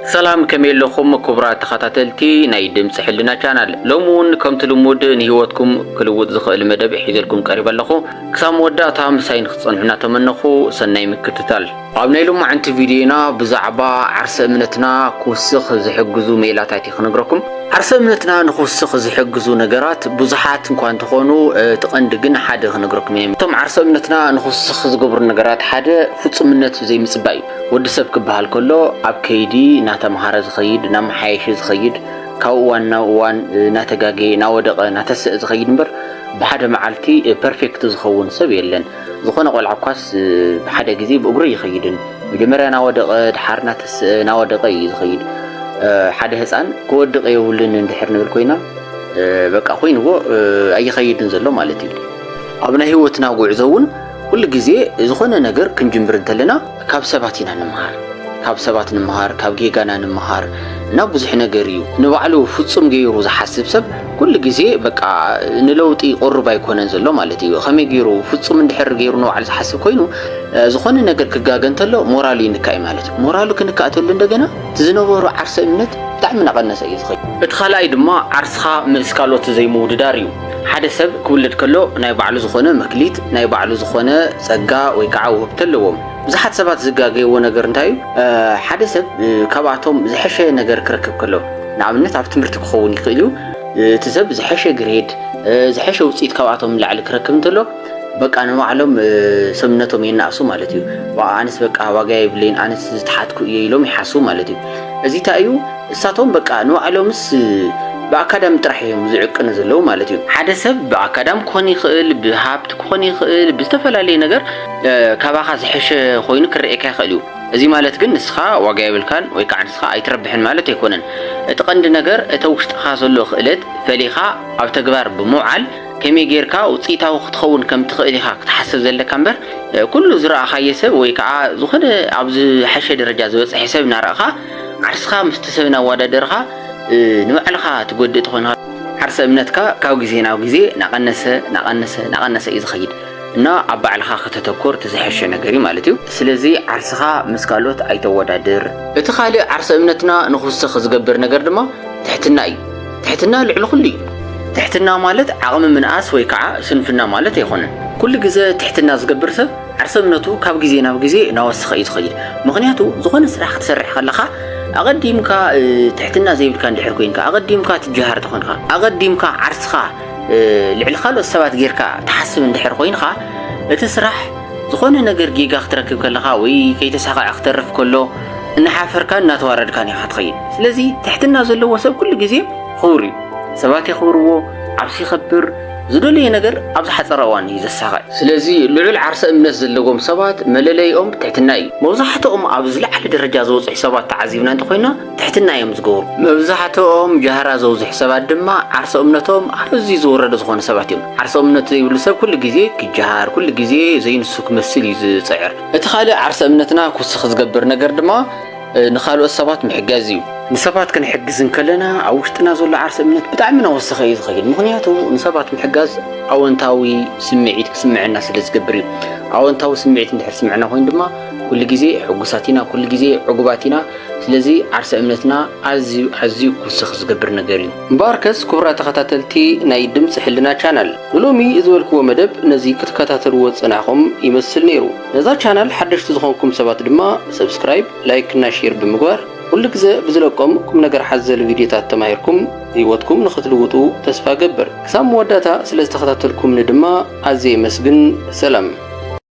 ሰላም፣ ከመይ ኣለኹም ክቡራት ተኸታተልቲ ናይ ድምፂ ሕልና ቻናል? ሎሚ እውን ከምቲ ልሙድ ንህይወትኩም ክልውጥ ዝኽእል መደብ ሒዘልኩም ቀሪበ ኣለኹ። ክሳብ መወዳእታ ምሳይ ንክትፀንሑ እናተመነኹ፣ ሰናይ ምክትታል። ኣብ ናይ ሎማዕንቲ ቪድዮና ብዛዕባ ዓርሰ እምነትና ክውስኽ ዝሕግዙ ሜላታት እዩ ክነግረኩም። ዓርሰ እምነትና ንክውስኽ ዝሕግዙ ነገራት ብዙሓት እንኳ እንተኾኑ፣ እቲ ቀንዲ ግን ሓደ ክነግረኩም እየ። እቶም ዓርሰ እምነትና ንክውስኽ ዝገብሩ ነገራት ሓደ ፍጹምነት ዘይምጽባይ እዩ። ወዲ ሰብ ክበሃል ከሎ ኣብ ከይዲ እናተምሃረ ዝኸይድ፣ እናመሓየሸ ዝኸይድ፣ ካብ እዋን ናብ እዋን እናተጋገየ፣ እናወደቐ፣ እናተስአ ዝኸይድ እምበር ብሓደ መዓልቲ ፐርፌክት ዝኸውን ሰብ የለን። ዝኾነ ቆልዓ እኳስ ብሓደ ግዜ ብእግሩ ኣይኸይድን። መጀመርያ እናወደቐ፣ ድሓር እናተስአ፣ እናወደቐ እዩ ዝኸይድ። ሓደ ህፃን ክወድቕ የብሉን እንድሕር ንብል ኮይና፣ በቃ ኮይንዎ ኣይኸይድን ዘሎ ማለት እዩ። ኣብ ናይ ህይወትና ጉዕዞ እውን ኩሉ ግዜ ዝኾነ ነገር ክንጅምር እንተለና ካብ ሰባት ኢና ንምሃር። ካብ ሰባት ንምሃር፣ ካብ ጌጋና ንምሃር እና ብዙሕ ነገር እዩ። ንባዕሉ ፍጹም ገይሩ ዝሓስብ ሰብ ኩሉ ግዜ በቃ ንለውጢ ቅሩብ ኣይኮነን ዘሎ ማለት እዩ። ከመይ ገይሩ ፍጹም እንድሕር ገይሩ ንባዕሉ ዝሓስብ ኮይኑ፣ እ፣ ዝኾነ ነገር ክጋገ እንተሎ ሞራሉ ይንካእ እዩ ማለት እዩ። ሞራሉ ክንካእ ተሎ እንደገና እቲ ዝነበሮ ዓርሰ እምነት ብጣዕሚ እናቐነሰ እዩ ዝኸይድ። እቲ ካልኣይ ድማ ዓርስኻ ምስ ካልኦት ዘይምውድዳር እዩ። ሓደ ሰብ ክውለድ ከሎ ናይ ባዕሉ ዝኾነ መክሊት፣ ናይ ባዕሉ ዝኾነ ጸጋ ወይ ከዓ ውህብቶ ኣለዎም። ብዙሓት ሰባት ዝጋገይዎ ነገር እንታይ እዩ? እ፣ ሓደ ሰብ፣ እ፣ ካብኣቶም ዝሐሸ ነገር ክረክብ ከሎ፣ ንኣብነት ኣብ ትምህርቲ ክኸውን ይኽእል እዩ። እ፣ እቲ ሰብ ዝሐሸ ግሬድ፣ እ፣ ዝሐሸ ውፅኢት ካብኣቶም ንላዕሊ ክረክብ እንተሎ፣ በቃ ንባዕሎም፣ እ፣ ሰብነቶም የናእሱ ማለት እዩ። ዋ-፣ ኣነስ በቃ ዋጋ የብለይን፣ ኣነስ ዝተሓትኩ እየ ኢሎም ይሓስቡ ማለት እዩ። እዚ እንታይ እዩ? እሳቶም በቃ ንባዕሎምስ ብኣካዳሚ ጥራሕ እዮም ዝዕቅኑ ዘለዉ ማለት እዩ። ሓደ ሰብ ብኣካዳሚ ክኾን ይኽእል፣ ብሃብቲ ክኾን ይኽእል፣ ብዝተፈላለየ ነገር፣ እ፣ ካባኻ ዝሐሸ ኮይኑ ክረኤካ ይኽእል እዩ። እዚ ማለት ግን ንስኻ ዋጋ የብልካን ወይ ከዓ ንስኻ ኣይትረብሕን ማለት ኣይኮነን። እቲ ቀንዲ ነገር እቲ ውሽጥኻ ዘሎ ክእለት ፈሊኻ ኣብ ተግባር ብምውዓል ከመይ ጌርካ ውፅኢታዊ ክትኸውን ከም ትኽእል ኢኻ ክትሓስብ ዘለካ እምበር፣ እ፣ ኩሉ ዝረኣኻዮ ሰብ ወይ ከዓ ዝኾነ ኣብ ዝሐሸ ደረጃ ዝበፅሐ ሰብ እናረኣኻ ዓርስኻ ምስቲ ሰብ እናወዳደርኻ፣ እ፣ ንባዕልኻ ትጎድእ ትኾንካ። ዓርሰ እምነትካ ካብ ግዜ ናብ ግዜ እናቐነሰ፣ እናቐነሰ፣ እናቐነሰ እዩ ዝኸይድ። እና ኣብ ባዕልኻ ከተተኮር እቲ ዝሐሸ ነገር እዩ ማለት እዩ። ስለዚ ዓርስኻ ምስ ካልኦት ኣይተወዳድር። እቲ ካልእ ዓርሰ እምነትና ንኽውስኽ ዝገብር ነገር ድማ ትሕትና እዩ። ትሕትና ልዕሊ ኩሉ እዩ። ትሕትና ማለት ዓቕሚ ምንኣስ ወይ ከዓ ስንፍና ማለት ኣይኮነን። ኩሉ ግዜ ትሕትና ዝገብር ሰብ ዓርሰ እምነቱ ካብ ግዜ ናብ ግዜ እናወሰኸ እዩ ዝኸይድ። ምኽንያቱ ዝኾነ ስራሕ ክትሰርሕ ከለኻ ኣቐዲምካ፣ እ፣ ትሕትና ዘይብልካ እንድሕር ኮይንካ፣ ኣቐዲምካ ትጀሃር ተኾንካ፣ ኣቐዲምካ ዓርስኻ፣ እ፣ ልዕሊ ካልኦት ሰባት ጌርካ ትሓስብ እንድሕር ኮይንኻ፣ እቲ ስራሕ ዝኾነ ነገር ጌጋ ክትረክብ ከለኻ ወይ ከይተሳኸዐ ክተርፍ ከሎ እናሓፈርካን እናተዋረድካን ኢኻ ትኸይድ። ስለዚ ትሕትና ዘለዎ ሰብ ኩሉ ግዜ ክቡር እዩ። ሰባት የኽብርዎ፣ ዓርሱ ይኸብር፣ ዝደለየ ነገር ኣብ ዝሓጸረ እዋን እዩ ዘሳኽዕ። ስለዚ ልዑል ዓርሰ እምነት ዘለዎም ሰባት መለለይኦም ትሕትና እዩ። መብዛሕትኦም ኣብ ዝለዓለ ደረጃ ዝበጽሑ ሰባት ተዓዚብና እንተኾይና ትሕትና እዮም ዝገብሩ። መብዛሕትኦም ጃህራ ዘብዝሑ ሰባት ድማ ዓርሰ እምነቶም ኣዝዩ ዝወረደ ዝኾኑ ሰባት እዮም። ዓርሰ እምነት ዘይብሉ ሰብ ኩሉ ግዜ ክጀሃር፣ ኩሉ ግዜ ዘይንሱ ክመስል እዩ ዝጽዕር። እቲ ካልእ ዓርሰ እምነትና ክውስኽ ዝገብር ነገር ድማ እ፣ ንኻልኦት ሰባት ምሕጋዝ እዩ። ንሰባት ክንሕግዝ እንከለና ኣብ ውሽጥና ዘሎ ዓርሰ እምነት ብጣዕሚ እናወሰኸ እዩ ዝኸይድ። ምኽንያቱ ንሰባት ምሕጋዝ ኣወንታዊ ስምዒት ክስምዐና ስለ ዝገብር እዩ። ኣወንታዊ ስምዒት እንድሕር ስምዐና ኮይኑ ድማ ኩሉ ግዜ ሕጉሳት ኢና፣ ኩሉ ግዜ ዕጉባት ኢና። ስለዚ ዓርሰ እምነትና ኣዝዩ፣ ኣዝዩ ክውስኽ ዝገብር ነገር እዩ። እምበኣርከስ ክቡራት ተኸታተልቲ ናይ ድምፂ ሕልና ቻናል፣ ንሎሚ ዝበልክዎ መደብ ነዚ ክትከታተልዎ ዝጸናሕኹም ይመስል ነይሩ። ነዛ ቻናል ሓደሽቲ ዝኾንኩም ሰባት ድማ ሰብስክራይብ፣ ላይክ እና ሼር ብምግባር ኩሉ ግዘ ብዝለቆም ቁም ነገር ሓዘል ቪድዮታት ተማሂርኩም ህይወትኩም ንኽትልውጡ ተስፋ ገብር። ክሳብ መወዳእታ ስለ ዝተኸታተልኩምኒ ድማ ኣዝየ የመስግን። ሰላም።